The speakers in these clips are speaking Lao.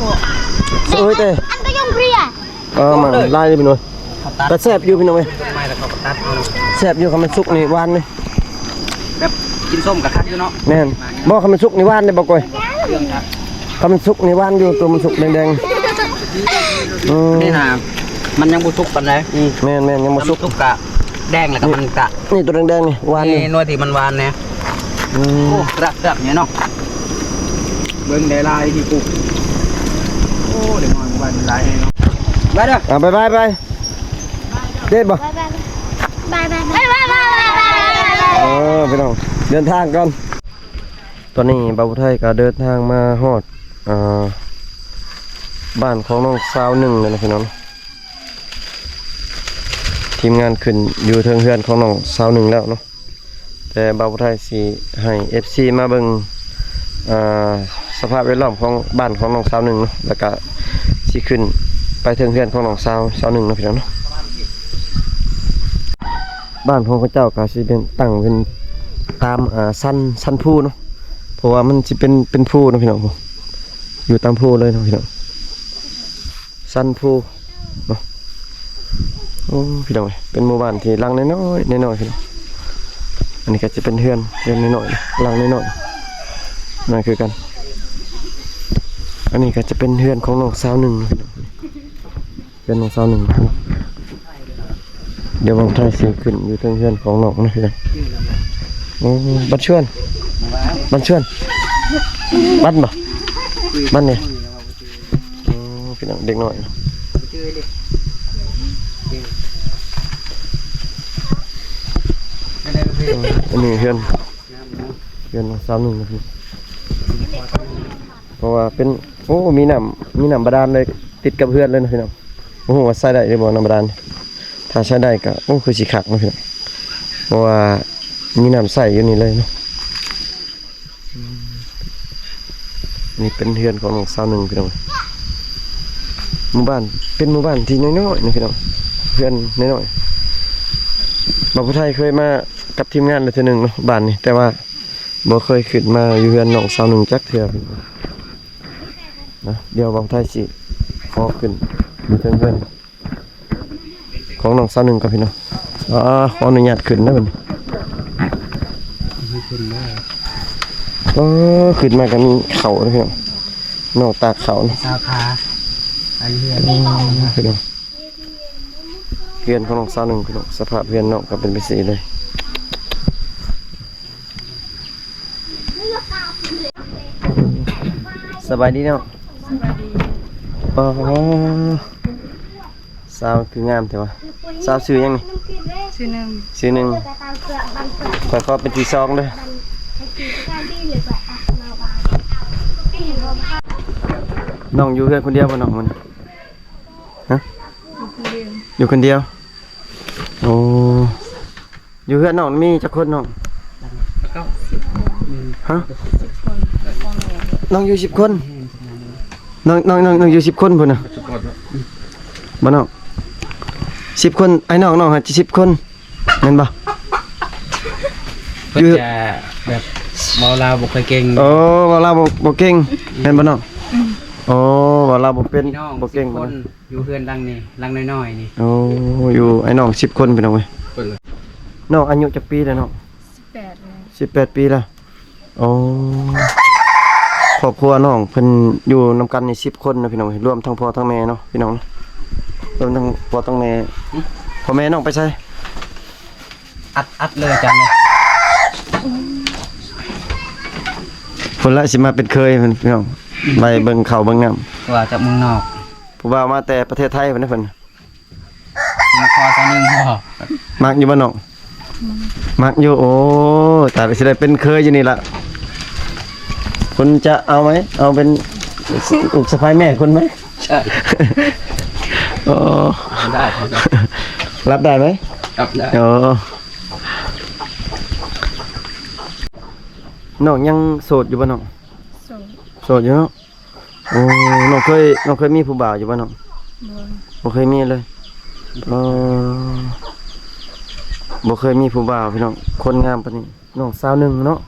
ໂອ້ຍເຕະ ອັນຕະຍົງເພຍ ເອີ ມາຫຼາຍເລີຍພີ່ນ້ອງ. ກໍແຊບຢູ່ພີ່ນ້ອງເອີຍ ແຊບຢູ່ ຄັນມັນສຸກນີ້ຫວານນີ້ ແບບກິນສົ້ມກໍຄັກຢູ່ເນາະ. ແມ່ນບໍ່? ຄັນມັນສຸກນີ້ຫວານເດ້ບໍ່ກ້ອຍ? ເລື່ອງຄັກ ຄັນມັນສຸກນີ້ຫວານຢູ່ ຕົວມັນສຸກແດງໆ. ອືມ ນີ້ນະ ມັນຍັງບໍ່ສຸກປານໃດ. ແມ່ນໆ ຍັງບໍ່ສຸກ ມັນສຸກກະແດງ ແລ້ວກໍມັນກະ ນີ້ຕົວແດງໆນີ້ຫວານນີ້ ນີ້ໜ່ວຍທີ່ມັນຫວານແດ່. ອືມ ໂອ້ ແຊບໆ ນີ້ເນາະ. ເບິ່ງໄດ້ຫຼາຍທີ່ປູກ ໂອ້ ເດັກນ້ອຍບ້ານຫຼາຍເນາະ. ໄປເດີ ອ່າ ບາຍບາຍ ໄປ ເດັດບໍ່? ບາຍບາຍ ບາຍບາຍ ເອີ ພີ່ນ້ອງ ເດີນທາງກ່ອນ. ຕອນນີ້ບ່າວຜູ້ໄທກໍເດີນທາງມາຮອດ ອ່າ ບ້ານຂອງນ້ອງສາວໜຶ່ງແລ້ວນະພີ່ນ້ອງ. ທີມງານຂຶ້ນຢູ່ເທິງເຮືອນຂອງນ້ອງສາວໜຶ່ງແລ້ວເນາະ ແຕ່ບ່າວຜູ້ໄທຊິໃຫ້ເອັຟຊີມາເບິ່ງ ອ່າ ສະພາບແວດລ້ອມຂອງບ້ານຂອງນ້ອງສາວໜຶ່ງເນາະ ແລ້ວກະຊິຂຶ້ນໄປເທິງເຮືອນຂອງນ້ອງສາວ ສາວໜຶ່ງເນາະ ພີ່ນ້ອງເນາະ. ບ້ານຂອງເຂົາເຈົ້າກໍຊິເປັນ ຕັ້ງເປັນຕາມ ອ່າ ຊັນ ຊັນພູເນາະ ເພາະວ່າມັນຊິເປັນ ເປັນພູເນາະ ພີ່ນ້ອງ ຢູ່ຕາມພູເລີຍເນາະ ພີ່ນ້ອງ. ຊັ້ນພູເນາະ. ໂອ້ ພີ່ນ້ອງເອີຍ ເປັນໝູ່ບ້ານທີ່ຫຼັງນ້ອຍໆ ນ້ອຍໆ ພີ່ນ້ອງ. ອັນນີ້ກໍຈະເປັນເຮືອນ ເຮືອນນ້ອຍໆ ຫຼັງນ້ອຍໆ ນ້ອຍຄືກັນ. ອັນນີ້ກໍຈະເປັນເຮືອນຂອງນ້ອງສາວໜຶ່ງ ພີ່ນ້ອງ ເຮືອນຂອງສາວໜຶ່ງ. ດຽວບ່າວຜູ້ໄທຊິຂຶ້ນຢູ່ເທິງເຮືອນຂອງນ້ອງນະ ພີ່ນ້ອງ. ໂອ້ ບັນຊວນ ບັນຊວນ ບັນບໍ່ ບັນນີ້. ໂອ້ ພີ່ນ້ອງ ເດັກນ້ອຍ ອັນນີ້ເຮືອນ ເຮືອນຂອງສາວໜຶ່ງນະ ເພາະວ່າເປັນ ໂອ້ ມີນ້ຳ ມີນ້ຳບາດານເລີຍ ຕິດກັບເຮືອນເລີຍນະ ພີ່ນ້ອງ. ບໍ່ຮູ້ວ່າໃຊ້ໄດ້ຫຼືບໍ່ ນ້ຳບາດານ. ຖ້າໃຊ້ໄດ້ກໍ ໂອ້ ຄືຊິຄັກເນາະ ພີ່ນ້ອງ ເພາະວ່າມີນ້ຳໃຊ້ຢູ່ນີ້ເລີຍເນາະ. ນີ້ເປັນເຮືອນຂອງນ້ອງສາວໜຶ່ງ ພີ່ນ້ອງ. ໝູ່ບ້ານ ເປັນໝູ່ບ້ານທີ່ນ້ອຍໆນະ ພີ່ນ້ອງ, ເຮືອນນ້ອຍໆ. ບ່າວຜູ້ໄທເຄີຍມາກັບທີມງານແລ້ວເທື່ອໜຶ່ງເນາະ ບ້ານນີ້, ແຕ່ວ່າບໍ່ເຄີຍຂຶ້ນມາຢູ່ເຮືອນນ້ອງສາວໜຶ່ງຈັກເທື່ອນະ. ດຽວບ່າວຜູ້ໄທຊິຂໍຂຶ້ນຢູ່ເທິງເຮືອນ ຂອງນ້ອງສາວໜຶ່ງກ່ອນ ພີ່ນ້ອງ. ອາ ຂໍອະນຸຍາດຂຶ້ນເດີບັດນີ້. ໃຫ້ຂຶ້ນມາ ເອີ ຂຶ້ນມາກໍມີເຂົ້າເດີພີ່ນ້ອງ, ນ້ອງຕາກເຂົ້ານະ. ສາວຂາ ອັນເຮືອນ ພີ່ນ້ອງ ເຮືອນຂອງນ້ອງສາວໜຶ່ງ ພີ່ນ້ອງ. ສະພາບເຮືອນນ້ອງກໍເປັນແບບຊີ້ເລີຍ. ສະບາຍດີເນາະ. ສະບາຍດີ. ອໍ ສາວຄືງາມແທ້ວະ. ສາວຊື່ຫຍັງນີ້? ຊື່ໜຶ່ງ. ຊື່ໜຶ່ງ. ຂ້ອຍຂໍເປັນທີສອງເດີ. ນ້ອງຢູ່ເຮືອນຄົນດຽວບໍ່ນ້ອງມື້ນີ້? ຮະ? ຢູ່ຄົນດຽວ. ຢູ່ຄົນດຽວ. ໂອ້ ຢູ່ເຮືອນນ້ອງມີຈັກຄົນນ້ອງ? ຮະ? ນ້ອງຢູ່ສິບຄົນ. ນ້ອງ ນ້ອງ ນ້ອງ ນ້ອງຢູ່ສິບຄົນພຸ້ນນະ. ບໍ່ນ້ອງ? ສິບຄົນ. ອ້າຍນ້ອງນ້ອງຫາສິບຄົນ ແມ່ນບໍ່? ເພິ່ນຈະແບບເວົ້າລາວບໍ່ຄ່ອຍເກັ່ງ. ໂອ້ ເວົ້າລາວບໍ່ ບໍ່ເກັ່ງ ແມ່ນບໍ່ນ້ອງ? ອືມ. ໂອ້ ເວົ້າລາວບໍ່ເປັນ ພີ່ນ້ອງ ບໍ່ເກັ່ງ ສິບຄົນ. ຢູ່ເຮືອນຫຼັງນີ້ ຫຼັງນ້ອຍໆນີ້. ໂອ້ ຢູ່ ອ້າຍນ້ອງສິບຄົນ ພີ່ນ້ອງເອີຍ. ນ້ອງອາຍຸຈັກປີແລ້ວນ້ອງ? ສິບແປດແລ້ວ. ສິບແປດປີແລ້ວ. ໂອ້ ຄອບຄົວນ້ອງເພິ່ນຢູ່ນຳກັນນີ້ສິບຄົນນະ ພີ່ນ້ອງເອີຍ, ລວມທັງພໍ່ທັງແມ່ເນາະ ພີ່ນ້ອງເນາະ, ລວມທັງພໍ່ທັງແມ່. ພໍ່ແມ່ນ້ອງໄປໃສ? ອັດ ອັດເລີຍອາຈານເລີຍ. ເພິ່ນລະຊິມາເປັນເຂີຍເພິ່ນ ພີ່ນ້ອງ, ໄປເບິ່ງເຂົ້າເບິ່ງນ້ຳ. ວ່າຈາກເມືອງນອກ. ຜູ້ບ່າວມາແຕ່ປະເທດໄທພຸ້ນເດ້ເພິ່ນ. ມາຂໍຊາວໜຶ່ງບໍ່? ມັກຢູ່ບໍ່ນ້ອງ? ມັກ. ມັກຢູ່. ໂອ້ ຕາຍ ຊິໄດ້ເປັນເຂີຍຢູ່ນີ້ລະ. ຄຸນຈະເອົາໄໝ? ເອົາເປັນລູກສະໃພ້ແມ່ຄຸນໄໝ? ໃຊ່. ໂອ້ ໄດ້ ໄດ້. ຮັບໄດ້ໄໝ? ຮັບໄດ້. ໂອ້ ນ້ອງຍັງໂສດຢູ່ບໍ່ນ້ອງ? ໂສດ. ໂສດຢູ່ເນາະ. ໂອ້ ນ້ອງເຄີຍ ນ້ອງເຄີຍມີຜູ້ບ່າວຢູ່ບໍ່ນ້ອງ? ບໍ່. ບໍ່ເຄີຍມີເລີຍ. ເອີ ບໍ່ເຄີຍມີຜູ້ບ່າວ ພີ່ນ້ອງ, ຄົນງາມປານນີ້. ນ້ອງສາວໜຶ່ງເນາະ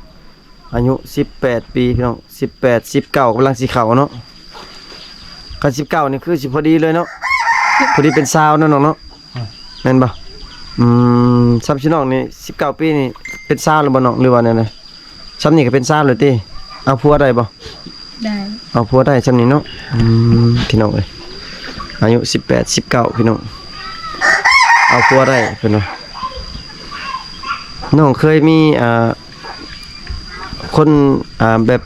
ອາຍຸສິບແປດປີ ພີ່ນ້ອງ, ສິບແປດ ສິບເກົ້າກຳລັງຊິເຂົ້າເນາະ. ຄັນສິບເກົ້ານີ້ຄືຊິພໍດີເລີຍເນາະ, ພໍດີເປັນຊາວເນາະນ້ອງເນາະ. ແມ່ນບໍ່? ອືມ ສ່ຳຊິນ້ອງນີ້ສິບເກົ້າປີນີ້ເປັນຊາວແລ້ວບໍ່ນ້ອງ ຫຼືວ່າແນວໃດ? ສ່ຳນີ້ກໍເປັນຊາວແລ້ວຕິ? ເອົາຜົວໄດ້ບໍ່? ໄດ້. ເອົາຜົວໄດ້ສ່ຳນີ້ເນາະ. ອືມ ພີ່ນ້ອງເອີຍ ອາຍຸສິບແປດ ສິບເກົ້າ ພີ່ນ້ອງ, ເອົາຜົວໄດ້ເພິ່ນວ່າ. ນ້ອງເຄີຍມີ ອ່າ ຄົນ ອ່າ ແບບ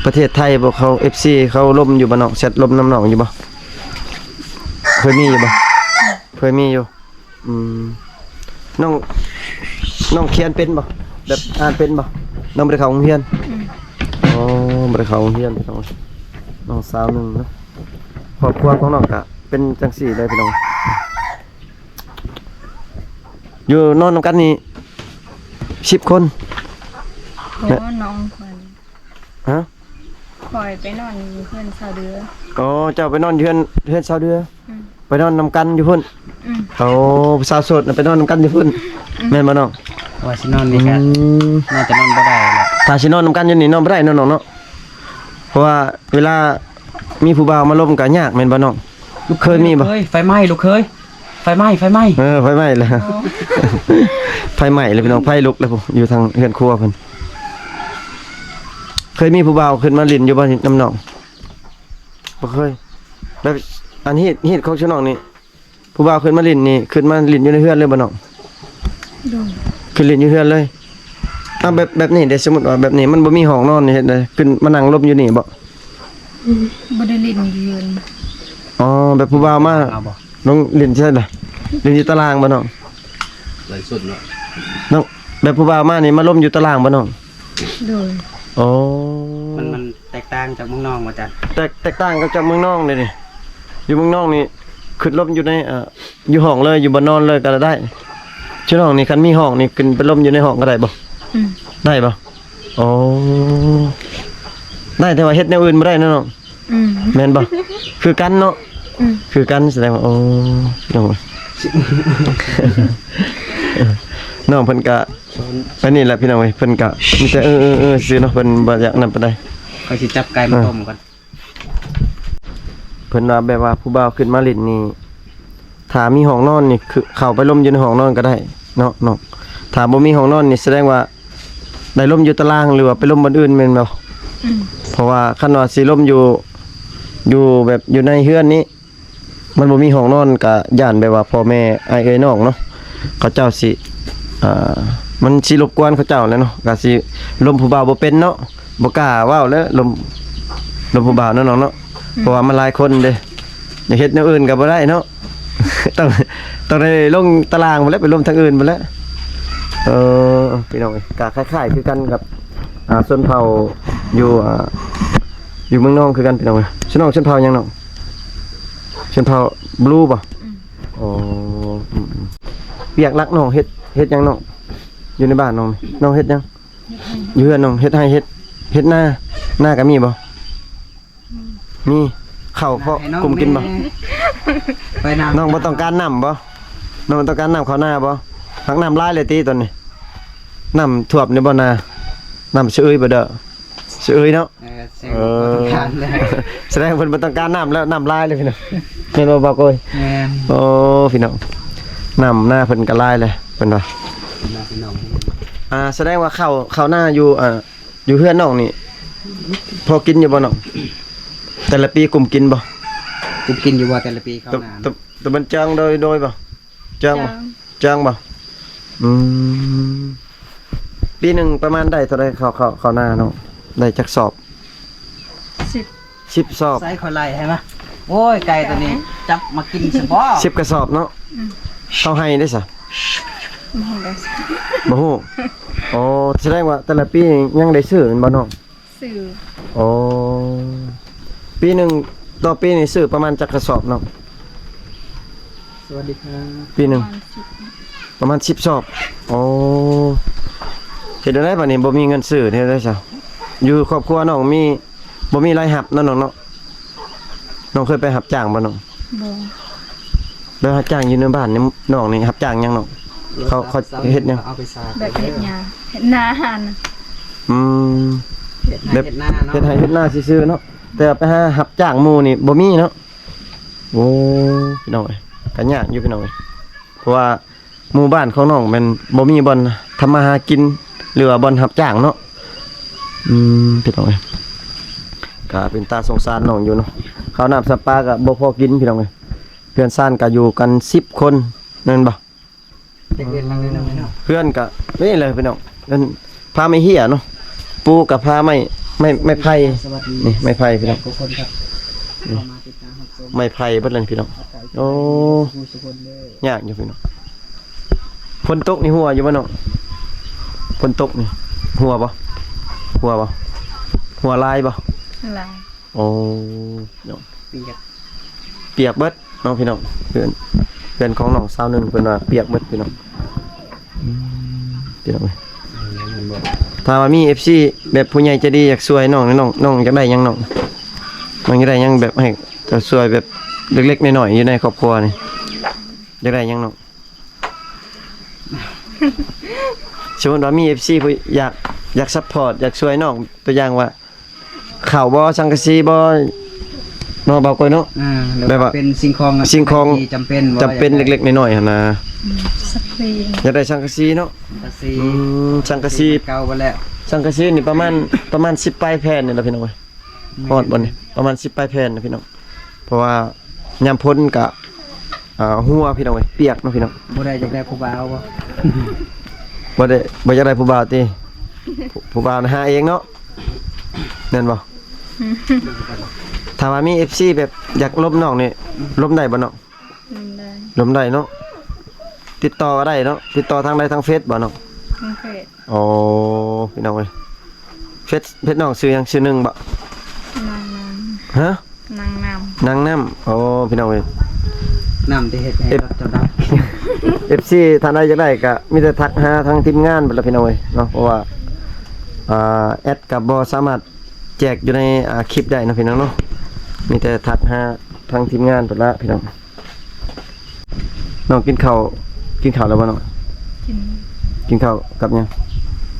ປະເທດໄທບໍ່ ເຂົາ ເອັຟຊີ ເຂົາລົມຢູ່ບໍ່ນ້ອງ? ແຊັດລົມນຳນ້ອງຢູ່ບໍ່? ເຄີຍມີຢູ່ບໍ່? ເຄີຍມີຢູ່. ອືມ ນ້ອງ ນ້ອງຂຽນເປັນບໍ່? ແບບອ່ານເປັນບໍ່? ນ້ອງບໍ່ໄດ້ເຂົ້າໂຮງຮຽນ? ອືມ ອໍ ບໍ່ໄດ້ເຂົ້າໂຮງຮຽນ ພີ່ນ້ອງ. ນ້ອງສາວໜຶ່ງເນາະ, ຄອບຄົວຂອງນ້ອງກະເປັນຈັ່ງຊີ້ເລີຍ ພີ່ນ້ອງ. ຢູ່ນອນນຳກັນນີ້ສິບຄົນ? ບໍ່ ນ້ອງຂ້ອຍ. ຮະ? ຂ້ອຍໄປນອນຢູ່ເຮືອນຊາວເດືອ. ອໍ ເຈົ້າໄປນອນຢູ່ເຮືອນ ເຮືອນຊາວເດືອ? ອືມ ໄປນອນນຳກັນຢູ່ພຸ້ນ? ອືມ ໂອ້ ຜູ້ສາວໂສດນະໄປນອນນຳກັນຢູ່ພຸ້ນ. ອືມ ແມ່ນບໍ່ນ້ອງ? ວ່າຊິນອນນີ້ກະ ອືມ ໜ້າຈະນອນບໍ່ໄດ້ແຫຼະ. ຖ້າຊິນອນນຳກັນຢູ່ນີ້ນອນບໍ່ໄດ້ເນາະນ້ອງເນາະ, ເພາະວ່າເວລາມີຜູ້ບ່າວມາລົມກະຍາກແມ່ນບໍ່ນ້ອງ? ລູກເຂີຍ ເຄີຍມີບໍ່? ລູກເຂີຍ ໄຟໄໝ້ລູກເຂີຍ. ໄຟໄໝ້ ໄຟໄໝ້. ເອີ ໄຟໄໝ້ແລ້ວ. ອໍ ໄຟໄໝ້ແລ້ວ ພີ່ນ້ອງ, ໄຟລຸກແລ້ວ ຢູ່ທາງເຮືອນຄົວເພິ່ນ. ເຄີຍມີຜູ້ບ່າວຂຶ້ນມາຫຼິ້ນຢູ່ບໍ່ນຳນ້ອງ? ບໍ່ເຄີຍ. ແບບອັນຮີດ ຮີດຂອງຊະນ້ອງນີ້ ຜູ້ບ່າວຂຶ້ນມາຫຼິ້ນນີ້ ຂຶ້ນມາຫຼິ້ນຢູ່ໃນເຮືອນເລີຍບໍ່ນ້ອງ? ໂດຍ. ຂຶ້ນຫຼິ້ນຢູ່ເຮືອນເລີຍ. ເອົາ ແບບ ແບບນີ້ເດ້ ສົມມຸດວ່າແບບນີ້ມັນບໍ່ມີຫ້ອງນອນນີ້ ເຮັດໃດ? ຂຶ້ນມານັ່ງລົມຢູ່ນີ້ບໍ່? ອືມ ບໍ່ໄດ້ຫຼິ້ນຢູ່ເຮືອນ. ອໍ ແບບຜູ້ບ່າວມາ ເອົາບໍ່? ລົງຫຼິ້ນໃສລະ? ຫຼິ້ນຢູ່ຕາລ່າງບໍ່ນ້ອງ? ໄລສົດເນາະ. ນ້ອງ ແບບຜູ້ບ່າວມານີ້ມາລົມຢູ່ຕາລ່າງບໍ່ນ້ອງ? ໂດຍ. ອໍ ມັນ ມັນແຕກຕ່າງຈາກເມືອງນອກບໍ່ຈັກ? ແຕກ ແຕກຕ່າງກັບຈາກເມືອງນອກເດ້ນີ້. ຢູ່ເມືອງນອກນີ້ຂຶ້ນລົມຢູ່ໃນ ເອີ ຢູ່ຫ້ອງເລີຍ ຢູ່ບ່ອນນອນເລີຍກໍໄດ້. ຢູ່ຫ້ອງນີ້ ຄັນມີຫ້ອງນີ້ ຂຶ້ນໄປລົມຢູ່ໃນຫ້ອງກໍໄດ້ບໍ່? ອືມ ໄດ້ບໍ່? ໂອ້ ໄດ້ແຕ່ວ່າເຮັດແນວອື່ນບໍ່ໄດ້ເນາະນ້ອງ? ອືມ ແມ່ນບໍ່? ຄືກັນເນາະ? ອືມ ຄືກັນ ສະແດງວ່າ ໂອ້ ນ້ອງ ນ້ອງເພິ່ນກະ ອັນນີ້ແຫຼະພີ່ນ້ອງເອີຍ ເພິ່ນກະມີແຕ່ເອີໆຊື່ເນາະ ເພິ່ນບໍ່ຢາກນັ້ນປານໃດ. ຂ້ອຍຊິຈັບໄກ່ມາຕົ້ມກ່ອນ. ເພິ່ນວ່າແບບວ່າຜູ້ບ່າວຂຶ້ນມາຫຼິ້ນນີ້ ຖ້າມີຫ້ອງນອນນີ້ ຄືເຂົ້າໄປລົມຢູ່ໃນຫ້ອງນອນກໍໄດ້ເນາະນ້ອງ. ຖ້າບໍ່ມີຫ້ອງນອນນີ້ ສະແດງວ່າໄດ້ລົມຢູ່ຕາລາງ ຫຼືວ່າໄປລົມບ່ອນອື່ນແມ່ນບໍ່? ອືມ ເພາະວ່າຄັນວ່າຊິລົມຢູ່ ຢູ່ແບບຢູ່ໃນເຮືອນນີ້ ມັນບໍ່ມີຫ້ອງນອນ ກະຢ້ານແບບວ່າພໍ່ແມ່ອ້າຍເອື້ອຍນ້ອງເນາະ ເຂົາເຈົ້າຊິ ອ່າ ມັນຊິລົບກວນເຂົາເຈົ້າແຫຼະເນາະ ກະຊິລົມຜູ້ບ່າວບໍ່ເປັນເນາະ ບໍ່ກ້າເວົ້າແຫຼະ ລົມ ລົມຜູ້ບ່າວເນາະນ້ອງເນາະ. ອືມ ເພາະວ່າມັນຫຼາຍຄົນເດ້ ຢາກເຮັດແນວອື່ນກໍບໍ່ໄດ້ເນາະ ຕ້ອງ ຕ້ອງໄດ້ລົງຕາລາງພຸ້ນແຫຼະ ໄປລົມທາງອື່ນພຸ້ນແຫຼະ. ເອີ ພີ່ນ້ອງເອີຍ ກໍຄ້າຍໆຄືກັນກັບ ອ່າ ຊົນເຜົ່າຢູ່ ອ່າ ຢູ່ເມືອງນອງຄືກັນ ພີ່ນ້ອງເອີຍ. ຊະນ້ອງ ຊົນເຜົ່າຫຍັງນ້ອງ? ຊົນເຜົ່າບລູບໍ່? ອືມ ອໍ ອືມໆ. ວຽກຫຼັກນ້ອງເຮັດ ເຮັດຫຍັງນ້ອງ? ຢູ່ໃນບ້ານນ້ອງນີ້ ນ້ອງເຮັດຫຍັງ? ຢູ່ເຮືອນນ້ອງເຮັດໄຮ່ ເຮັດ ເຮັດນາ ນາກໍມີບໍ່? ອືມ ມີ. ເຂົ້າພໍກຸ້ມກິນບໍ່? ນ້ອງບໍ່ຕ້ອງການນ້ຳບໍ່? ນ້ອງບໍ່ຕ້ອງການນ້ຳເຂົ້ານາບໍ່? ຫາກນ້ຳຫຼາຍເລີຍຕິຕອນນີ້ ນ້ຳຖ້ວມນີ້ບໍ່ນາ? ນ້ຳສະເອີຍບໍ່ເດີ? ສະເອີຍເນາະ. ເອີ ສະແດງວ່າເພິ່ນບໍ່ຕ້ອງການແລ້ວ ນ້ຳຫຼາຍເລີຍພີ່ນ້ອງ ແມ່ນບໍ່ບ່າວໂກຍ? ແມ່ນ. ໂອ້ ພີ່ນ້ອງ ນ້ຳນາເພິ່ນກໍຫຼາຍເລີຍເພິ່ນວ່າ. ອ່າ ສະແດງວ່າເຂົ້າ ເຂົ້ານາຢູ່ ອ່າ ຢູ່ເຮືອນນ້ອງນີ້ ພໍກິນຢູ່ບໍ່ນ້ອງ? ແຕ່ລະປີກຸ້ມກິນບໍ່? ກຸ້ມກິນຢູ່ບໍ່ແຕ່ລະປີເຂົ້ານາ? ແຕ່ ແຕ່ ແຕ່ມັນຈ້າງໂດຍ ໂດຍບໍ່? ຈ້າງບໍ່? ຈ້າງ ຈ້າງບໍ່? ອືມ ປີໜຶ່ງປະມານໄດ້ເທົ່າໃດ? ເຂົ້າ ເຂົ້າ ເຂົ້ານາເນາະ ໄດ້ຈັກສອບ? ສິບ ສິບສອບ. ໃສ່ຂ້ອຍໄລ່ໃຫ້ມາ. ໂອ້ຍ ໄກ່ຕົວນີ້ຈັບມາກິນຊະບໍ່? ສິບກະສອບເນາະ. ອືມ ເຂົ້າໄຮ່ເດ້ຊະ? ບໍ່ຮູ້ເດ້. ບໍ່ຮູ້. ອໍ ສະແດງວ່າແຕ່ລະປີຍັງໄດ້ຊື້ແມ່ນບໍ່ນ້ອງ? ຊື້. ອໍ ປີໜຶ່ງຕໍ່ປີນີ້ຊື້ປະມານຈັກກະສອບນ້ອງ? ສະຫວັດດີຄັບ. ປີໜຶ່ງປະມານສິບ ປະມານສິບສອບ. ໂອ້ ເຮັດແນວໃດບາດນີ້ ບໍ່ມີເງິນຊື້ ເຮັດແນວໃດຊະ? ຢູ່ຄອບຄົວນ້ອງມີ ບໍ່ມີລາຍຮັບເນາະນ້ອງເນາະ. ນ້ອງເຄີຍໄປຮັບຈ້າງບໍ່ນ້ອງ? ບໍ່. ແລ້ວຮັບຈ້າງຢູ່ໃນບ້ານນີ້ ນ້ອງນີ້ຮັບຈ້າງຫຍັງນ້ອງ? ເຂົາ ເຂົາເຮັດຫຍັງ? ເອົາໄປສາກ ແບບເຮັດຫຍ້າ ເຮັດນາຫັ້ນ. ອືມ ເຮັດໄຮ່ ແບບເຮັດນາເນາະ ເຮັດໄຮ່ເຮັດນາຊື່ໆເນາະ. ແຕ່ໄປຫາຮັບຈ້າງໝູ່ນີ້ບໍ່ມີເນາະ. ໂອ້ ພີ່ນ້ອງເອີຍ ກໍຍາກຢູ່ພີ່ນ້ອງເອີຍ ເພາະວ່າ ໝູ່ບ້ານຂອງນ້ອງແມ່ນບໍ່ມີບ່ອນທຳມາຫາກິນ ຫຼືວ່າບ່ອນຮັບຈ້າງເນາະ. ອືມ ພີ່ນ້ອງເອີຍ ກະເປັນຕາສົງສານນ້ອງຢູ່ເນາະ. ເຂົ້ານ້ຳສຳປາກະບໍ່ພໍກິນພີ່ນ້ອງເອີຍ. ເຮືອນຊານກະຢູ່ກັນສິບຄົນແມ່ນບໍ່? ເຮືອນກະນີ້ເລີຍພີ່ນ້ອງ ເຮືອນ ພາໄມ້ເຫ້ຍເນາະ ປູກະພາໄມ້ ໄມ້ ໄມ້ໄຜ່. ສະຫວັດດີ ນີ້ໄມ້ໄຜ່ພີ່ນ້ອງ ທຸກຄົນຄັບ ເຂົ້າມາຕິດຕາມຮັບຊົມ ໄມ້ໄຜ່ເບິດເລີຍພີ່ນ້ອງ. ໂອ້ ຍາກຢູ່ພີ່ນ້ອງ. ຝົນຕົກນີ້ຮົ່ວຢູ່ບໍ່ນ້ອງ? ຝົນຕົກນີ້ຮົ່ວບໍ່? ຮົ່ວບໍ່? ຮົ່ວຫຼາຍບໍ່? ຫຼາຍ. ໂອ້ ເນາະ ປຽກ ປຽກເບິດເນາະພີ່ນ້ອງ. ເຮືອນ ເຮືອນຂອງນ້ອງສາວໜຶ່ງເພິ່ນວ່າປຽກເບິດພີ່ນ້ອງ. ອືມ ພີ່ນ້ອງເອີຍ ຖ້າວ່າມີເອັຟຊີແບບຜູ້ໃຫຍ່ໃຈດີຢາກຊ່ວຍນ້ອງ ນ້ອງ ນ້ອງຢາກໄດ້ຫຍັງນ້ອງ? ນ້ອງຢາກໄດ້ຫຍັງ ແບບໃຫ້ເຈົ້າຊ່ວຍແບບເລັກໆນ້ອຍໆຢູ່ໃນຄອບຄົວນີ້ ຢາກໄດ້ຫຍັງນ້ອງ? ສົມມຸດວ່າມີເອັຟຊີຜູ້ຢາກ ຢາກຊັບພອດ ຢາກຊ່ວຍນ້ອງ ຕົວຢ່າງວ່າ ເຂົ້າບໍ່ ສັງກະສີບໍ່ ເນາະ ບ່າວກ້ອຍເນາະ. ອ່າ ແບບວ່າເປັນສິ່ງຂອງ ສິ່ງຂອງທີ່ຈຳເປັນ ຈຳເປັນເລັກໆນ້ອຍໆຫັ້ນນະ. ອືມ ສັກລີ ຢາກໄດ້ສັງກະສີເນາະ. ສັງກະສີ ອືມ ສັງກະສີ ເກົ່າເບິດແລ້ວ. ສັງກະສີນີ້ປະມານ ປະມານສິບປາຍແຜ່ນນີ້ລະພີ່ນ້ອງເອີຍ. ຮອດບໍ່ນີ້? ປະມານສິບປາຍແຜ່ນນະພີ່ນ້ອງ. ເພາະວ່າຍາມຝົນກະ ອ່າ ຮົ່ວພີ່ນ້ອງເອີຍ ປຽກເນາະພີ່ນ້ອງ. ບໍ່ໄດ້ຢາກໄດ້ຜູ້ບ່າວບໍ່? ບໍ່ໄດ້ ບໍ່ຢາກໄດ້ຜູ້ບ່າວຕິ? ຜູ້ ຜູ້ບ່າວນະຫາເອງເນາະ ແມ່ນບໍ່? ຖ້າວ່າມີເອັຟຊີແບບຢາກລົມນ້ອງນີ້ ລົມໄດ້ບໍ່ນ້ອງ? ລົມໄດ້ ລົມໄດ້ເນາະ. ຕິດຕໍ່ກໍໄດ້ເນາະ ຕິດຕໍ່ທາງໃດ ທາງເຟສບໍ່ນ້ອງ? ທາງເຟສ. ໂອ້ ພີ່ນ້ອງເອີຍ ເຟສ ເຟສນ້ອງຊື່ຫຍັງ? ຊື່ໜຶ່ງບໍ່? ນາງນຳ. ຮະ? ນາງນຳ. ນາງນຳ. ໂອ້ ພີ່ນ້ອງເອີຍ ນຳທີ່ເຮັດໃຫ້ ເອັຟ ລົດເຈົ້າດັບ. ເອັຟຊີທ່ານໃດຢາກໄດ້ກໍມີແຕ່ທັກຫາທາງທີມງານພຸ້ນລະ ພີ່ນ້ອງເອີຍເນາະ. ເພາະວ່າ ອ່າ ແອັດກໍບໍ່ສາມາດແຈກຢູ່ໃນ ອ່າ ຄລິບໄດ້ເນາະພີ່ນ້ອງເນາະ ມີແຕ່ທັກຫາທາງທີມງານພຸ້ນລະພີ່ນ້ອງ. ນ້ອງກິນເຂົ້າ ກິນເຂົ້າແລ້ວບໍ່ນ້ອງ? ກິນ ກິນເຂົ້າກັບຫຍັງ?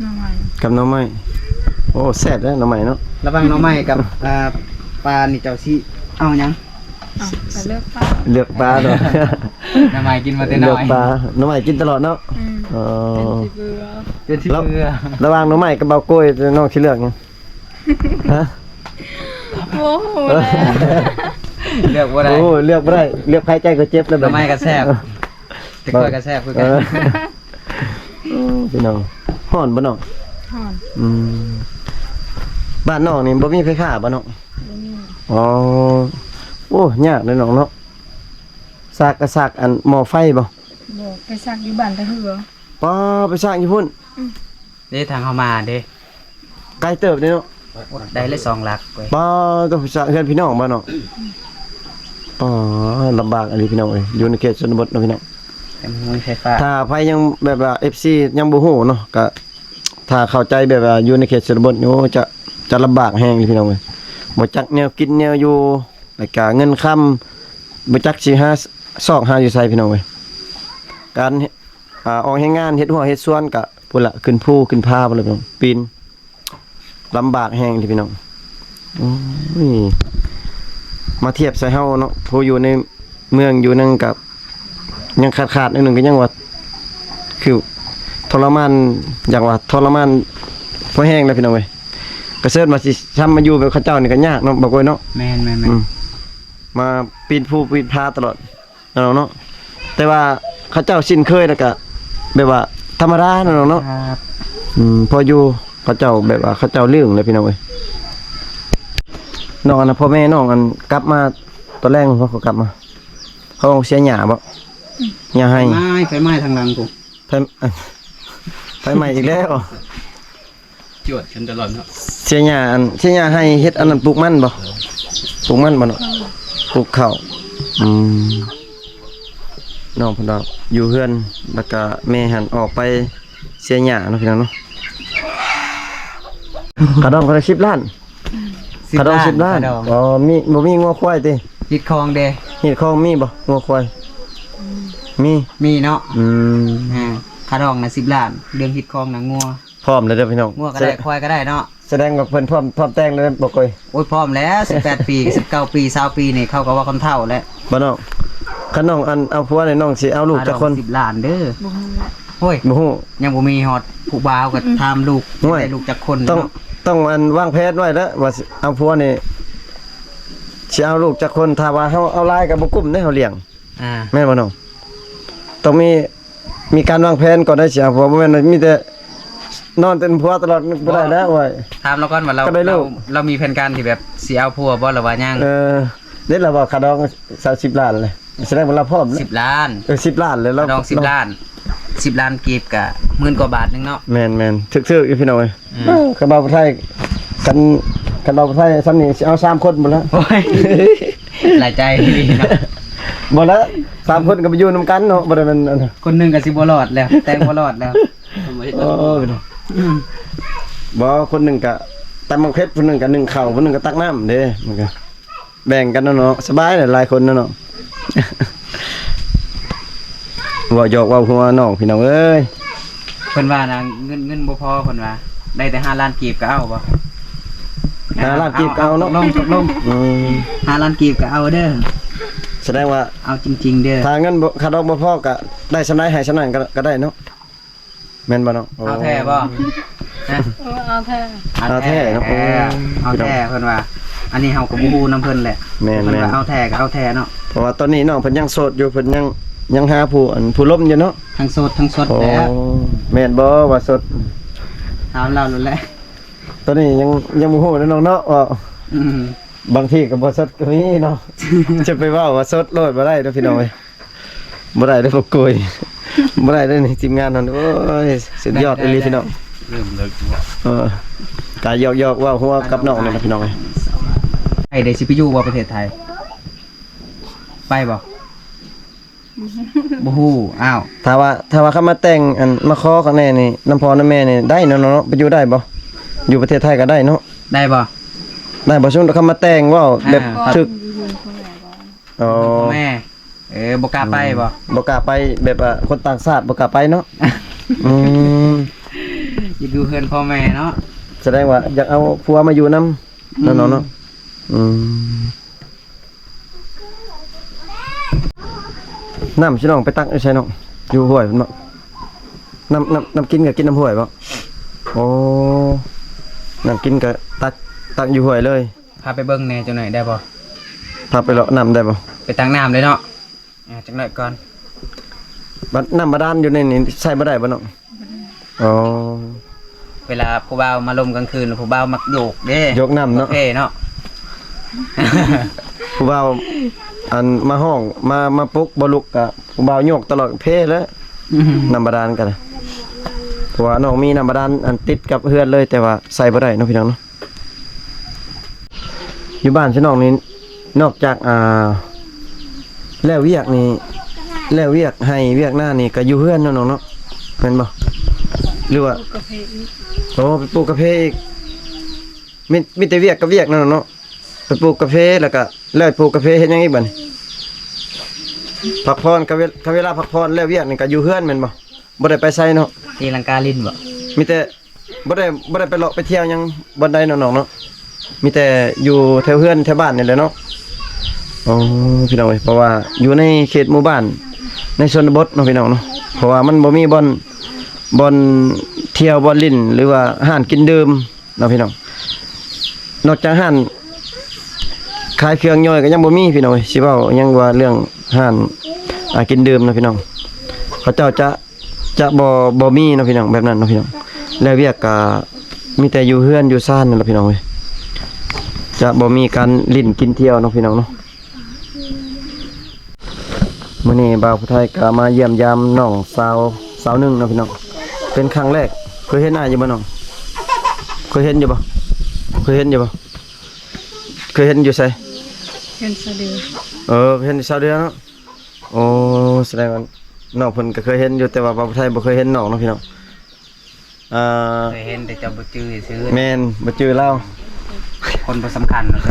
ໜໍ່ໄມ້ ກັບໜໍ່ໄມ້. ໂອ້ ແຊບເດ້ໜໍ່ໄມ້ເນາະ. ລະຫວ່າງໜໍ່ໄມ້ກັບ ອ່າ ປານີ້ເຈົ້າຊິເອົາຫຍັງ? ເອົ້າ ກໍເລືອກປາ ເລືອກປາເນາະ. ໜໍ່ໄມ້ກິນມາແຕ່ນ້ອຍ ເລືອກປາ. ໜໍ່ໄມ້ກິນຕະຫຼອດເນາະ. ອືມ ເອີ ຈົນຊິເບື່ອ ຈົນຊິເບື່ອ. ລະ ລະຫວ່າງໜໍ່ໄມ້ກັບເບົາໂກ້ຍ ນ້ອງຊິເລືອກຫຍັງ? ຮະ? ໂອ້ໂຫ ເລືອກບໍ່ໄດ້. ໂອ້ ເລືອກບໍ່ໄດ້ ເລືອກໃຜໃຈກໍເຈັບແລ້ວ. ໜໍ່ໄມ້ກໍແຊບ ແຕ່ຂ້ອຍກໍແຊບຄືກັນ. ເອີ ໂອ້ ພີ່ນ້ອງ ຮ້ອນບໍ່ນ້ອງ? ຮ້ອນ. ອືມ ບ້ານນ້ອງນີ້ບໍ່ມີໄຟຟ້າບໍ່ນ້ອງ? ບໍ່ມີ. ອໍ ໂອ້ ຍາກເດ້ນ້ອງເນາະ. ສາກກໍສາກອັນໝໍ້ໄຟບໍ່? ບໍ່ ໄປສາກຢູ່ບ້ານຕາເຮືອ. ປ້າ ໄປສາກຢູ່ພຸ້ນ. ອືມ ເດ້ ທາງເຮົາມາເດ້ ໄກເຕີບເດ້ເນາະ. ໄດ້ເລີຍສອງຫຼັກເວີຍ. ປ້າ ຕ້ອງໄປສາກເຮືອນພີ່ນ້ອງບໍ່ນ້ອງ? ອືມ ອໍ ລຳບາກອີ່ຫຼີພີ່ນ້ອງເອີຍ ຢູ່ໃນເຂດຊົນນະບົດເນາະພີ່ນ້ອງ. ແຕ່ບໍ່ມີໄຟຟ້າ. ຖ້າໃຜຍັງແບບວ່າ ເອັຟຊີ ຍັງບໍ່ຮູ້ເນາະ ກະຖ້າເຂົ້າໃຈແບບວ່າຢູ່ໃນເຂດຊົນນະບົດນີ້ ໂອ້ ຈະ ຈະລຳບາກແຮງເລີຍພີ່ນ້ອງເອີຍ. ບໍ່ຈັກແນວກິນແນວຢູ່ ແລ້ວກະເງິນຄຳ ບໍ່ຈັກຊິຫາ ຊອກຫາຢູ່ໃສພີ່ນ້ອງເອີຍ. ການ ອ່າ ອອກແຮງງານເຮັດຮົ້ວເຮັດສວນກະພຸ້ນລະ ຂຶ້ນພູຂຶ້ນຜາພຸ້ນລະພີ່ນ້ອງ ປີນ ລຳບາກແຮງເດ້ພີ່ນ້ອງ. ໂອ້ຍ ມາທຽບໃສ່ເຮົາເນາະ ຜູ້ຢູ່ໃນເມືອງຢູ່ນັ້ນກະຍັງຂາດໆໜ້ອຍໜຶ່ງ ກໍຍັງວ່າຄືທໍລະມານ ຢາກວ່າທໍລະມານພໍແຮງແລ້ວພີ່ນ້ອງເອີຍ. ກະເຊີນວ່າຊິທຳມາຢູ່ແບບເຂົາເຈົ້ານີ້ກໍຍາກເນາະ ບໍ່ໂກຍເນາະ. ແມ່ນໆໆ ອືມ ມາປີນພູປີນຜາຕະຫຼອດ. ເນາະ ເນາະ ແຕ່ວ່າເຂົາເຈົ້າຊິນເຄີຍແລ້ວກະແບບວ່າທຳມະດາເນາະ ເນາະ. ອືມ ພໍຢູ່ ເຂົາເຈົ້າແບບວ່າເຂົາເຈົ້າລືມແລ້ວພີ່ນ້ອງເອີຍ. ນ້ອງອັນນັ້ນ ພໍ່ແມ່ນ້ອງອັນກັບມາຕອນແລງ ເຂົາກັບມາ ເຂົາເສຍຫຍ້າບໍ່? ອືມ ຫຍ້າໄຮ່. ໄຟໄໝ້ ໄຟໄໝ້ທາງຫຼັງພຸ້ນ. ໄຟ ໄຟໄໝ້ອີກແລ້ວ. ຈວດກັນຕະຫຼອດເນາະ. ເສຍຫຍ້າ ອັນ ເສຍຫຍ້າໄຮ່ເຮັດອັນນັ້ນ ປູກມັນບໍ່? ເອີ ປູກມັນບໍ່ເນາະ? ເອີ ປູກເຂົ້າ. ອືມ ນ້ອງເພິ່ນວ່າຢູ່ເຮືອນ ແລ້ວກະແມ່ຫັ້ນອອກໄປເສຍຫຍ້າເນາະ ພີ່ນ້ອງເນາະ. ຄ່າດອງເທົ່າໃດ? ສິບລ້ານ. ອືມ ຄ່າດອງສິບລ້ານ. ສິບລ້ານຄ່າດອງ. ອໍ ມີ ບໍ່ມີງົວຄວາຍຕິ? ຮີດຄອງເດ? ຮີດຄອງມີບໍ່? ງົວຄວາຍ. ອືມ ມີ ມີເນາະ. ອືມ ອ່າ ຄ່າດອງນະສິບລ້ານ ເລື່ອງຮີດຄອງນະງົວ. ພ້ອມແລ້ວເດີພີ່ນ້ອງ. ງົວກໍໄດ້ ຄວາຍກໍໄດ້ເນາະ. ສະແດງວ່າເພິ່ນພ້ອມ ພ້ອມແຕ່ງແລ້ວເດ້ບໍ່ໂກຍ? ໂອ້ຍ ພ້ອມແລ້ວ ສິບແປດປີ ສິບເກົ້າປີ ຊາວປີນີ້ ເຂົາກໍວ່າຄົນເຖົ້າແລ້ວ. ບໍ່ນ້ອງ ຄັນນ້ອງອັນເອົາຜົວນີ້ ນ້ອງຊິເອົາລູກຈັກຄົນ? ສິບລ້ານເດີ. ບໍ່ຮູ້. ໂອ້ຍ ບໍ່ຮູ້. ຍັງບໍ່ມີຮອດຜູ້ບ່າວ ກໍ ອືມ ຖາມລູກ. ໂອ້ຍ ໄດ້ລູກຈັກຄົນ? ຕ້ອງ ເນາະ ຕ້ອງອັນວາງແຜນໄວ້ແລ້ວວ່າຊິເອົາຜົວນີ້ ຊິເອົາລູກຈັກຄົນ. ຖ້າວ່າເຮົາເອົາຫຼາຍກໍບໍ່ກຸ້ມເດ້ ເຮົາລ້ຽງ. ອ່າ ແມ່ນບໍ່ນ້ອງ? ຕ້ອງມີ ມີການວາງແຜນກ່ອນໄດ້ ຊິເອົາຜົວ. ບໍ່ແມ່ນວ່າມີແຕ່ນອນເຕັມຜົວຕະຫຼອດ ບໍ່ໄດ້ແລ້ວເວີຍ. ຖາມລາວກ່ອນວ່າລາວ ກໍໄດ້ລູກ ລາວ ລາວມີແຜນການທີ່ແບບຊິເອົາຜົວບໍ່ ຫຼືວ່າຍັງ? ເອີ ເດ້ລາວວ່າຄ່າດອງຊາວ ສິບລ້ານເລີຍ ສະແດງວ່າລາວພ້ອມເລີຍ. ສິບລ້ານ. ເອີ ສິບລ້ານເລີຍ. ລາວ ຄ່າດອງສິບລ້ານ ສິບລ້ານກີບກະໝື່ນກວ່າບາດໜຶ່ງເນາະ. ແມ່ນໆ ຖືກໆຢູ່ພີ່ນ້ອງເອີຍ. ອືມ ຄັນເວົ້າໄທ ຄັນ ຄັນເວົ້າໄທຊ່ຳນີ້ຊິເອົາສາມຄົນພຸ້ນລະ. ໂອ້ຍ ຫຼາຍໃຈເນາະ. ບໍ່ລະ ສາມຄົນກໍໄປຢູ່ນຳກັນເນາະ ບໍ່ໄດ້ແມ່ນອັນ ຄົນໜຶ່ງກໍຊິບໍ່ລອດແລ້ວ ແຕ່ງບໍ່ລອດແລ້ວ. ໂອ້ຍ ອືມ ບໍ່ ຄົນໜຶ່ງກໍຕຳໝາກເຜັດ ຄົນໜຶ່ງກໍໜຶ້ງເຂົ້າ ຄົນໜຶ່ງກໍຕັກນ້ຳເດ້ ມັນກໍ ແບ່ງກັນເນາະ ສະບາຍຫຼາຍຄົນເນາະ. ເວົ້າຫຍອກເວົ້າຫົວນ້ອງພີ່ນ້ອງເອີຍ. ເພິ່ນວ່ານະ ເງິນ ເງິນບໍ່ພໍ ເພິ່ນວ່າ ໄດ້ແຕ່ຫ້າລ້ານກີບກໍເອົາບໍ່? ຫ້າລ້ານກີບກໍເອົາເນາະ. ຕົກລົງ ຕົກລົງ. ອືມ ຫ້າລ້ານກີບກໍເອົາເດີ. ສະແດງວ່າເອົາຈິງໆເດີ. ຖ້າເງິນບໍ່ ຄ່າດອກບໍ່ພໍກໍໄດ້ສ່ຳໃດໃຫ້ສ່ຳນັ້ນກໍ ກໍໄດ້ເນາະ. ແມ່ນບໍ່ນ້ອງ? ເອົາແທ້ບໍ່? ຮະ? ເອີ ເອົາແທ້ ເອົາແທ້ເນາະ. ເອີ ເອົາແທ້ເພິ່ນວ່າ. ອັນນີ້ເຮົາກໍບໍ່ຮູ້ນຳເພິ່ນແຫຼະ. ແມ່ນໆ ເພິ່ນວ່າເອົາແທ້ກໍເອົາແທ້ເນາະ. ເພາະວ່າຕອນນີ້ນ້ອງເພິ່ນຍັງໂສດຢູ່ ເພິ່ນຍັງ ຍັງຫາຜູ້ ອັນ ຜູ້ລົມຢູ່ເນາະ. ທັງໂສດທັງສົດແຫຼະ. ໂອ້ ແມ່ນບໍ່ວ່າສົດ? ຖາມລາວໂລດແຫຼະ. ຕອນນີ້ຍັງ ຍັງບໍ່ຮູ້ເນາະນ້ອງເນາະ ວ່າ ອືມ ບາງທີກໍບໍ່ສົດກໍມີເນາະ. ຈະໄປເວົ້າວ່າສົດໂລດບໍ່ໄດ້ເນາະ ພີ່ນ້ອງເອີຍ. ບໍ່ໄດ້ເດີ ບໍ່ກຸຍ ບໍ່ໄດ້ເດີນີ້ ທີມງານເຮົາ. ໂອ້ຍ ສຸດຍອດອີ່ຫຼີພີ່ນ້ອງ. ເລີ່ມເລີກບໍ່? ເອີ ກະຫຍອກໆເວົ້າຫົວກັບນ້ອງນີ້ລະພີ່ນ້ອງເອີຍ. ໄປເດ ຊິໄປຢູ່ບໍ່ປະເທດໄທ? ໄປບໍ່? ບໍ່ຮູ້. ອ້າວ ຖ້າວ່າ ຖ້າວ່າເຂົາມາແຕ່ງ ອັນ ມາຂໍຂ້າງໃນນີ້ ນຳພໍ່ນຳແມ່ນີ້ໄດ້ເນາະ ເນາະ ໄປຢູ່ໄດ້ບໍ່? ຢູ່ປະເທດໄທກໍໄດ້ເນາະ. ໄດ້ບໍ່? ໄດ້ບໍ່? ສົມມຸດເຂົາມາແຕ່ງເວົ້າແບບ ອ່າ ຖືກ ຢູ່ເຮືອນພໍ່ແມ່ບໍ່? ອໍ ພໍ່ແມ່ ເອີ ບໍ່ກ້າໄປບໍ່? ອືມ ບໍ່ກ້າໄປ ແບບວ່າຄົນຕ່າງຊາດບໍ່ກ້າໄປເນາະ. ອືມ ຢູ່ ຢູ່ເຮືອນພໍ່ແມ່ເນາະ. ສະແດງວ່າຢາກເອົາຜົວມາຢູ່ນຳ ອືມ ເນາະ ເນາະ. ອືມ ນ້ຳຊິນ້ອງໄປຕັກຢູ່ໃສນ້ອງ? ຢູ່ຫ້ວຍພຸ້ນເນາະ. ນ້ຳ ນ້ຳ ນ້ຳກິນກໍກິນນ້ຳຫ້ວຍບໍ່? ໂອ້ ນ້ຳກິນກໍຕັກ ຕັກຢູ່ຫ້ວຍເລີຍ. ພາໄປເບິ່ງແດ່ຈັກໜ້ອຍໄດ້ບໍ່? ພາໄປເລາະນ້ຳໄດ້ບໍ່? ໄປຕັກນ້ຳເລີຍເນາະ. ອ່າ ຈັກໜ້ອຍກ່ອນ. ບັດນ້ຳບາດານຢູ່ໃນນີ້ໃຊ້ບໍ່ໄດ້ບໍ່ນ້ອງ? ອໍ ເວລາຜູ້ບ່າວມາລົມກາງຄືນ ຜູ້ບ່າວມັກໂຢກເດ້ ໂຢກນ້ຳເນາະ ປະເພເນາະ. ຜູ້ບ່າວ ອັນ ມາຮ້ອງ ມາ ມາປຸກບໍ່ລຸກກະ ຜູ້ບ່າວໂຢກຕະຫຼອດ ເພເລີຍ. ອືມ ນ້ຳບາດານກະ ເພາະວ່ານ້ອງມີນ້ຳບາດານ ອັນ ຕິດກັບເຮືອນເລີຍ ແຕ່ວ່າໃຊ້ບໍ່ໄດ້ເນາະ ພີ່ນ້ອງເນາະ. ຢູ່ບ້ານຊະນ້ອງນີ້ ນອກຈາກ ອ່າ ແລ້ວວຽກນີ້ ແລ້ວວຽກໄຮ່ວຽກນານີ້ກໍຢູ່ເຮືອນເນາະນ້ອງເນາະ ແມ່ນບໍ່? ຫຼືວ່າ ປູກກາເຟອີກ. ໂອ້ ໄປປູກກາເຟອີກ. ມີ ມີແຕ່ວຽກກັບວຽກເນາະນ້ອງເນາະ. ໄປປູກກາເຟ ແລ້ວກໍ ແລ້ວໄປປູກກາເຟເຮັດຫຍັງອີກບັດນີ້? ພັກຜ່ອນ ຄັນເວ ຄັນເວລາພັກຜ່ອນແລ້ວວຽກນີ້ກໍຢູ່ເຮືອນແມ່ນບໍ່? ບໍ່ໄດ້ໄປໃສເນາະ. ຕີລັງກາຫຼິ້ນບໍ່? ມີແຕ່ ບໍ່ໄດ້ ບໍ່ໄດ້ໄປເລາະໄປທ່ຽວຫຍັງບ່ອນໃດເນາະນ້ອງເນາະ. ມີແຕ່ຢູ່ແຖວເຮືອນແຖວບ້ານນີ້ແຫຼະເນາະ. ໂອ້ ພີ່ນ້ອງເອີຍ ເພາະວ່າຢູ່ໃນເຂດໝູ່ບ້ານ ໃນຊົນນະບົດເນາະ ພີ່ນ້ອງເນາະ. ເພາະວ່າມັນບໍ່ມີບ່ອນ ບ່ອນທ່ຽວ ບ່ອນຫຼິ້ນ ຫຼືວ່າຮ້ານກິນດື່ມເນາະ ພີ່ນ້ອງ. ນອກຈາກຮ້ານຂາຍເຄື່ອງຍ່ອຍກໍຍັງບໍ່ມີ ພີ່ນ້ອງເອີຍ. ຊິເວົ້າຫຍັງວ່າເລື່ອງຮ້ານ ອ່າ ກິນດື່ມເນາະ ພີ່ນ້ອງ. ເຂົາເຈົ້າຈະ ຈະບໍ່ ບໍ່ມີເນາະ ພີ່ນ້ອງ ແບບນັ້ນເນາະ ພີ່ນ້ອງ. ແລ້ວວຽກກະມີແຕ່ຢູ່ເຮືອນຢູ່ຊານນັ້ນລະ ພີ່ນ້ອງເອີຍ. ຈະບໍ່ມີການຫຼິ້ນກິນທ່ຽວເນາະ ພີ່ນ້ອງເນາະ. ມື້ນີ້ບ່າວຜູ້ໄທກະມາຢ້ຽມຢາມນ້ອງສາວ ສາວໜຶ່ງເນາະ ພີ່ນ້ອງ. ເປັນຄັ້ງແລກ. ເຄີຍເຫັນອ້າຍຢູ່ບໍ່ນ້ອງ? ເຄີຍເຫັນຢູ່ບໍ່? ເຄີຍເຫັນຢູ່ບໍ່? ເຄີຍເຫັນຢູ່ໃສ? ເຫັນຊາວເດືອ. ເອີ ເຫັນຊາວເດືອເນາະ. ໂອ້ ສະແດງວ່ານ້ອງເພິ່ນກໍເຄີຍເຫັນຢູ່ ແຕ່ວ່າບ່າວຜູ້ໄທບໍ່ເຄີຍເຫັນນ້ອງເນາະ ພີ່ນ້ອງ. ອ່າ ເຄີຍເຫັນແຕ່ເຈົ້າບໍ່ຈື່ຊື່. ແມ່ນ ບໍ່ຈື່ລາວ. ຄົນບໍ່ສຳຄັນເນາະ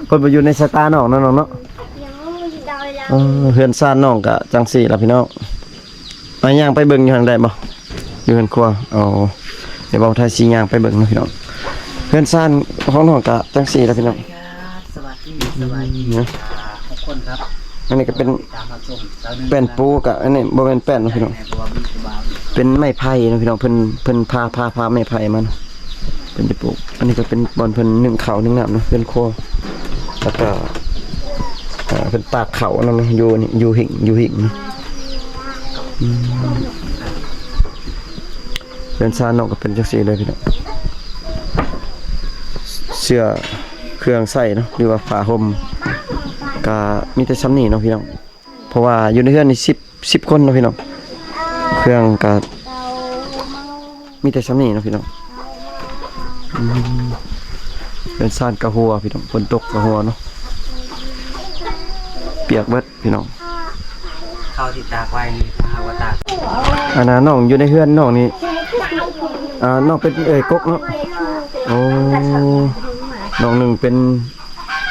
ຄົນບໍ່ຢູ່ໃນສາຍຕານ້ອງເນາະ ນ້ອງເນາະ. ເອີ ເຮືອນຊານນ້ອງກໍຈັ່ງຊີ້ລະ ພີ່ນ້ອງ. ໄປ ຍ່າງໄປເບິ່ງຢູ່ຫັ້ນໄດ້ບໍ່? ຢູ່ເຮືອນຄົວ. ອໍ ດຽວບ່າວຜູ້ໄທຊິຍ່າງໄປເບິ່ງເນາະ ພີ່ນ້ອງ. ເຮືອນຊານຂອງນ້ອງກະຈັ່ງຊີ້ລະ ພີ່ນ້ອງ. ສະບາຍດີ ສະບາຍດີ ເນາະ ທຸກຄົນຄັບ. ອັນນີ້ກໍເປັນ ຕາມມາຊົມ ແປ້ນປູກະ ອັນນີ້ບໍ່ແມ່ນແປ້ນເນາະ ພີ່ນ້ອງ. ເປັນໄມ້ໄຜ່ເນາະ ພີ່ນ້ອງ. ເພິ່ນ ເພິ່ນຜ່າ ຜ່າ ຜ່າໄມ້ໄຜ່ມາເນາະ. ເພິ່ນຈະປູກ. ອັນນີ້ກໍເປັນບ່ອນເພິ່ນໜຶ້ງເຂົ້າໜຶ້ງນ້ຳເນາະ ເຮືອນຄົວ. ແລ້ວກໍ ອ່າ ເພິ່ນຕາກເຂົ້ານຳເນາະ ຢູ່ນີ້ ຢູ່ຫິ້ງ ຢູ່ຫິ້ງເນາະ. ອືມ ເຮືອນຊານນ້ອງກໍເປັນຈັ່ງຊີ້ເລີຍ ພີ່ນ້ອງ. ເສື້ອເຄື່ອງໃຊ້ເນາະ ຫຼືວ່າຜ້າຫົ່ມ ກໍມີແຕ່ຊ່ຳນີ້ເນາະ ພີ່ນ້ອງ. ເພາະວ່າຢູ່ໃນເຮືອນນີ້ສິບ ສິບຄົນເນາະ ພີ່ນ້ອງ. ເຄື່ອງກໍມີແຕ່ຊ່ຳນີ້ເນາະ ພີ່ນ້ອງ. ອືມ ເຮືອນຊານກະຮົ່ວ ພີ່ນ້ອງ. ຝົນຕົກກະຮົ່ວເນາະ ປຽກເບິດ ພີ່ນ້ອງ. ເຂົ້າທີ່ຕາກໄວ້ນີ້ ຖ້າຫາກວ່າຕາກ ອັນນ່າ ນ້ອງຢູ່ໃນເຮືອນນ້ອງນີ້ ອ່າ ນ້ອງເປັນເອື້ອຍກົກເນາະ. ໂອ້ ນ້ອງໜຶ່ງເປັນ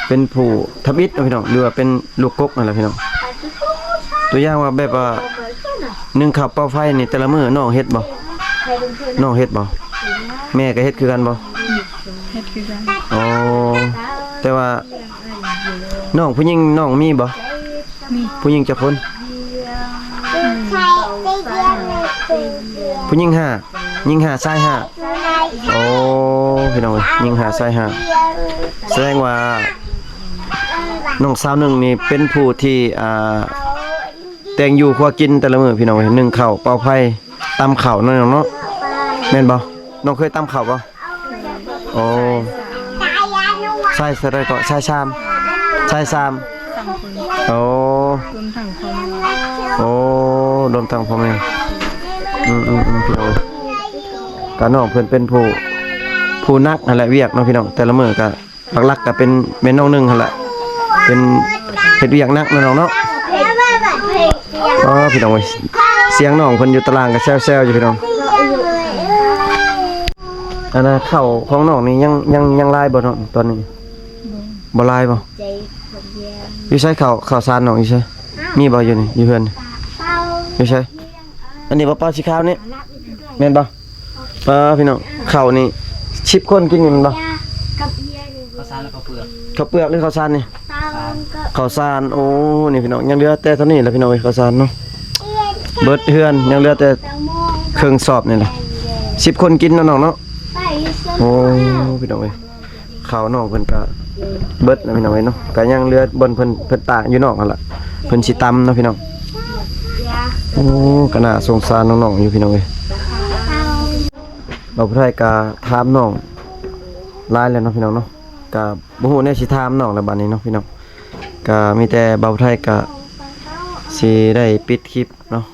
ເປັນຜູ້ທຳອິດເນາະ ພີ່ນ້ອງ ຫຼືວ່າເປັນລູກກົກນັ້ນແຫຼະ ພີ່ນ້ອງ. ຕົວຢ່າງວ່າແບບວ່າ ໜຶ້ງເຂົ້າເປົ່າໄຟນີ້ ແຕ່ລະມື້ນ້ອງເຮັດບໍ່? ນ້ອງເຮັດບໍ່? ແມ່ກໍເຮັດຄືກັນບໍ່? ເຮັດຄືກັນ. ອໍ ແຕ່ວ່າ ນ້ອງຜູ້ຍິງນ້ອງມີບໍ່? ມີ. ຜູ້ຍິງຈັກຄົນ? ຜູ້ຍິງຫ້າ ຍິງຫ້າ ຊາຍຫ້າ. ໂອ້ ພີ່ນ້ອງເອີຍ ຍິງຫ້າ ຊາຍຫ້າ. ສະແດງວ່ານ້ອງສາວໜຶ່ງນີ້ເປັນຜູ້ທີ່ ອ່າ ແຕ່ງຢູ່ຄົວກິນແຕ່ລະມື້ ພີ່ນ້ອງເອີຍ. ໜຶ້ງເຂົ້າ ເປົ່າໄຟ ຕຳເຂົ້າເນາະ ນ້ອງເນາະ. ແມ່ນບໍ່? ນ້ອງເຄີຍຕຳເຂົ້າບໍ່? ໂອ້ ຊາຍເທົ່າໃດເກາະ? ຊາຍສາມ ຊາຍສາມ. ໂອ້ ລວມທັງພໍ່ແມ່. ໂອ້ ລວມທັງພໍ່ແມ່. ອືມໆ ພີ່ນ້ອງເອີຍ ກະນ້ອງເພິ່ນເປັນຜູ້ ຜູ້ໜັກຫັ້ນແຫຼະວຽກເນາະ ພີ່ນ້ອງ. ແຕ່ລະມື້ກະ ຫຼັກໆ ກະເປັນແມ່ນ້ອງໜຶ່ງຫັ້ນແຫຼະ ເປັນເຮັດວຽກໜັກເນາະ ນ້ອງເນາະ. ອໍ ພີ່ນ້ອງເອີຍ ສຽງນ້ອງເພິ່ນຢູ່ຕາລ່າງກໍແຊວໆ ຢູ່ ພີ່ນ້ອງ. ຕ ອັນນ່າ ເຂົ້າຂອງນ້ອງນີ້ຍັງ ຍັງ ຍັງຫຼາຍບໍ່ນ້ອງຕອນນີ້? ບໍ່ຫຼາຍບໍ່? ຢູ່ໃສເຂົ້າ ເຂົ້າສານນ້ອງຢູ່ໃສ? ມີບໍ່ຢູ່ນີ້ ຢູ່ເຮືອນ? ຢູ່ໃສ? ອັນນີ້ບໍ່ ເປົາສີຂາວນີ້ ແມ່ນບໍ່? ປ້າ ພີ່ນ້ອງ ເຂົ້ານີ້ສິບຄົນກິນນີ້ແມ່ນບໍ່? ເຂົ້າສານແລ້ວເຂົ້າເປືອກ ເຂົ້າເປືອກຫຼືເຂົ້າສານນີ້? ເຂົ້າສານ. ໂອ້ ນີ້ພີ່ນ້ອງ ຍັງເຫຼືອແຕ່ເທົ່ານີ້ແຫຼະພີ່ນ້ອງເອີຍ ເຂົ້າສານເນາະ ເບິດເຮືອນ ຍັງເຫຼືອແຕ່ເຄິ່ງສອບນີ້ແຫຼະ ສິບຄົນກິນເນາະນ້ອງເນາະ. ໂອ້ ພີ່ນ້ອງເອີຍ ເຂົ້ານ້ອງເພິ່ນກະເບິດແລ້ວພີ່ນ້ອງເອີຍເນາະ ກະຍັງເຫຼືອບ່ອນເພິ່ນ ເພິ່ນຕາກຢູ່ນອກຫັ້ນລະ ເພິ່ນຊິຕຳເນາະພີ່ນ້ອງ. ໂອ້ ກະໜ້າສົງສານນ້ອງໆຢູ່ພີ່ນ້ອງເອີຍ. ບ່າວຜູ້ໄທກະຖາມນ້ອງຫຼາຍແລ້ວເນາະພີ່ນ້ອງເນາະ ກະບໍ່ຮູ້ແນວຊິຖາມນ້ອງແລ້ວບາດນີ້ເນາະພີ່ນ້ອງ. ກະມີແຕ່ບ່າວຜູ້ໄທກະຊິໄດ້ປິດຄລິບເນາະ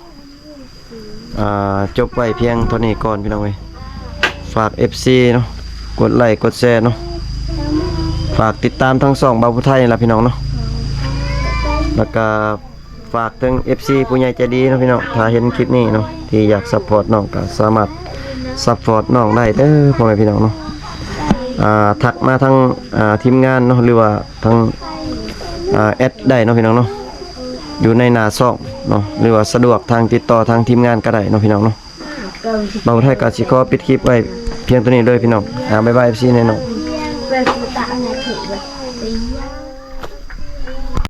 ອ່າ ຈົບໄວ້ພຽງເທົ່ານີ້ກ່ອນພີ່ນ້ອງເອີຍ. ຝາກເອັຟຊີເນາະ ກົດໄລກົດແຊເນາະ ຝາກຕິດຕາມທາງຊ່ອງບ່າວຜູ້ໄທນີ້ລະພີ່ນ້ອງເນາະ ແລ້ວກະ ຝາກເຖິງເອັຟຊີຜູ້ໃຫຍ່ໃຈດີເນາະພີ່ນ້ອງ ຖ້າເຫັນຄລິບນີ້ເນາະ ທີ່ຢາກຊັບພອດນ້ອງ ກະສາມາດຊັບພອດນ້ອງໄດ້ເດີພໍ່ແມ່ພີ່ນ້ອງເນາະ. ອ່າ ທັກມາທາງ ອ່າ ທີມງານເນາະ ຫຼືວ່າທາງ ອ່າ ແອັດໄດ້ເນາະພີ່ນ້ອງເນາະ ຢູ່ໃນໜ້າຊ່ອງເນາະ ຫຼືວ່າສະດວກທາງຕິດຕໍ່ທາງທີມງານກະໄດ້ເນາະພີ່ນ້ອງເນາະ. ບ່າວຜູ້ໄທກະຊິຂໍປິດຄລິບໄວ້ພຽງເທົ່ານີ້ເດີພີ່ນ້ອງ. ອ່າ ບາຍບາຍເອັຟຊີແນ່ນ້ອງ.